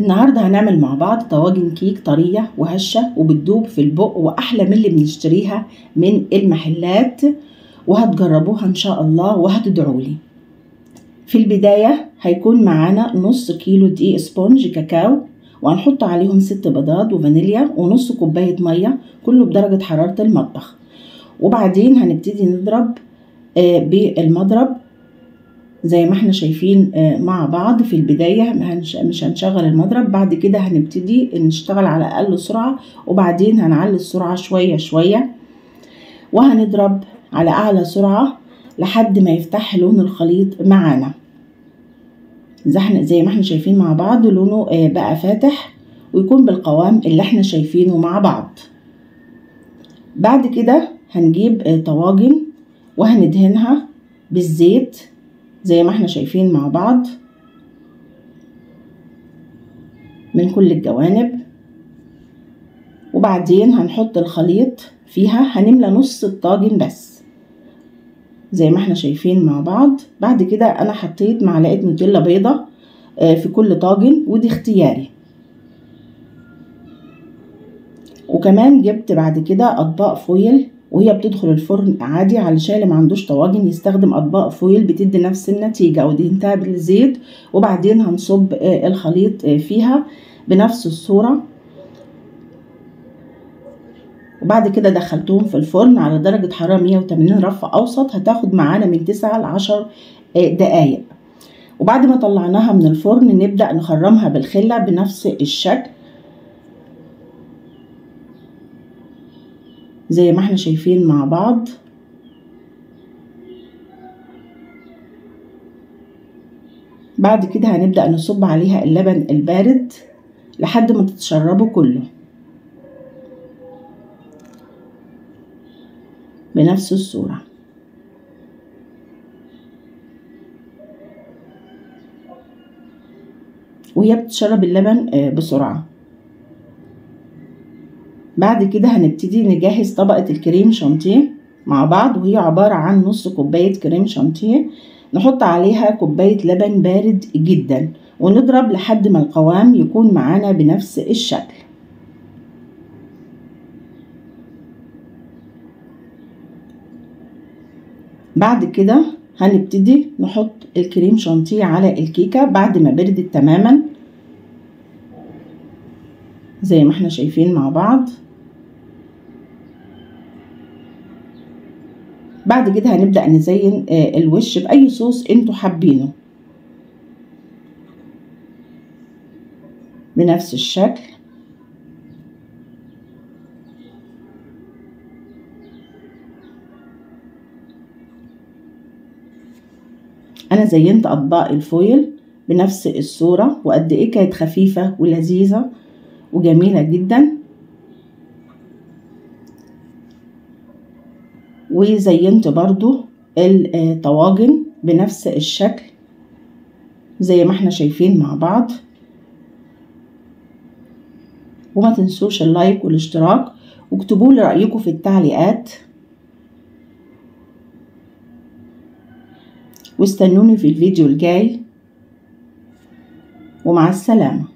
النهاردة هنعمل مع بعض طواجن كيك طرية وهشة وبتدوب في البق وأحلى من اللي بنشتريها من المحلات، وهتجربوها إن شاء الله وهتدعولي. في البداية هيكون معانا نص كيلو دقيق sponge كاكاو، وهنحط عليهم 6 بيضات وفانيليا ونص كوباية مية، كله بدرجة حرارة المطبخ. وبعدين هنبتدي نضرب بالمضرب زي ما احنا شايفين مع بعض. في البداية مش هنشغل المضرب، بعد كده هنبتدي نشتغل على اقل سرعة، وبعدين هنعلي السرعة شوية شوية، وهنضرب على اعلى سرعة لحد ما يفتح لون الخليط معانا. زي ما احنا شايفين مع بعض لونه بقى فاتح ويكون بالقوام اللي احنا شايفينه مع بعض. بعد كده هنجيب طواجن وهندهنها بالزيت زي ما احنا شايفين مع بعض من كل الجوانب، وبعدين هنحط الخليط فيها. هنملى نص الطاجن بس زي ما احنا شايفين مع بعض. بعد كده انا حطيت معلقة نوتيلا بيضة في كل طاجن، ودي اختياري. وكمان جبت بعد كده اطباق foil، وهي بتدخل الفرن عادي علشان اللي ما عندوش طواجن يستخدم اطباق foil، بتدي نفس النتيجة. ودهنتها بالزيت، وبعدين هنصب الخليط فيها بنفس الصورة. وبعد كده دخلتهم في الفرن على درجة حرارة 180 رف أوسط، هتاخد معانا من 9 ل 10 دقايق. وبعد ما طلعناها من الفرن نبدأ نخرمها بالخلة بنفس الشكل زي ما احنا شايفين مع بعض. بعد كده هنبدأ نصب عليها اللبن البارد لحد ما تتشربه كله بنفس الصورة. وهي بتشرب اللبن بسرعة. بعد كده هنبتدي نجهز طبقة الكريم شانتيه مع بعض، وهي عبارة عن نص كوباية كريم شانتيه نحط عليها كوباية لبن بارد جدا، ونضرب لحد ما القوام يكون معانا بنفس الشكل. بعد كده هنبتدي نحط الكريم شانتيه على الكيكة بعد ما بردت تماما زي ما احنا شايفين مع بعض. بعد كده هنبدأ نزين الوش بأي صوص انتوا حابينه بنفس الشكل. انا زينت اطباق الفويل بنفس الصورة، وقد ايه كانت خفيفة ولذيذة وجميلة جدا. وزينت برضو الطواجن بنفس الشكل زي ما احنا شايفين مع بعض. وما تنسوش اللايك والاشتراك، واكتبوا لي رأيكم في التعليقات، واستنوني في الفيديو الجاي، ومع السلامة.